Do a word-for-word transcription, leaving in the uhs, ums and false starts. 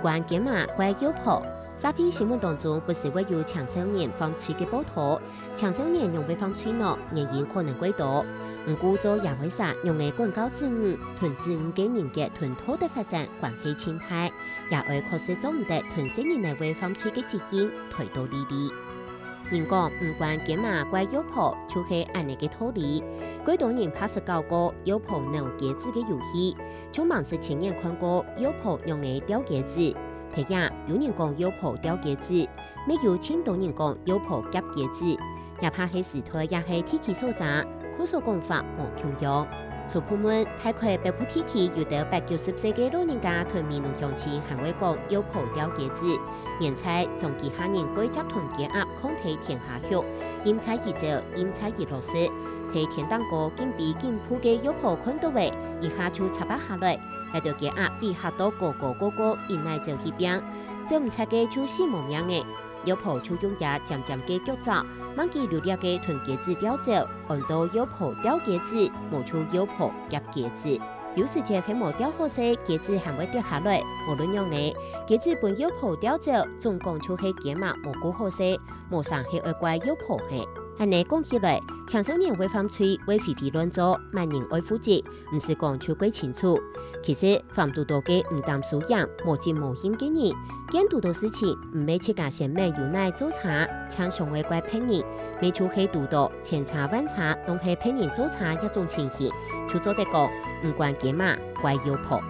關雞嫲怪鷂婆。社會新聞當中不時會有青少年犯罪个報導，青少年仰會犯罪呢？原因可能蓋多。毋過做爺哀儕仰仔管教子女，同子女个人格同道德發展關係盡大，爺哀確實做毋得同細人仔會犯罪个責任推到離離。人講毋關雞嫲怪鷂婆，就係恁仔个道理。蓋多人拍實搞過鷂婆扭雞子个遊戲， 就吂識親眼看過鷂婆仰仔吊雞子。第一，有人講鷂婆吊雞子，乜有盡多人講鷂婆夾雞子，也怕係時代也係地區所在，故所講法無共樣。除部門，大概北部地區有兜八九十歲个老人家同美濃鄉親還會講鷂婆吊雞子，現在總歸下人蓋接同雞鴨囥在田下畜，任在佢走，任在佢落食。 在田頂高緊飛緊撲个鷂婆看到仔，一下就插啊下來，該兜雞鴨飛嚇到咯咯咯咯，緊來走去拚，走毋掣个就死無命仔。鷂婆就用厥尖尖个腳爪，吂幾溜掠个同雞子吊走，安到鷂婆吊雞子，無就鷂婆夾雞子。有時節係無吊好勢，雞子還會跌下來。無論仰仔，雞子分鷂婆吊走，總講就係雞嫲無顧好勢，無成係愛怪鷂婆係。 恁仔講起來，青少年會犯罪，會飛飛亂做，麼人愛負責，毋使講就蓋清楚。其實，犯堵著个毋擔輸贏，無責無任个人，見堵著事情，毋係自家先愐有奈做差，淨想愛怪別人，乜就係堵著千差萬差，攏係別人做差這種情形，就做得講，毋關雞嫲，怪鷂婆。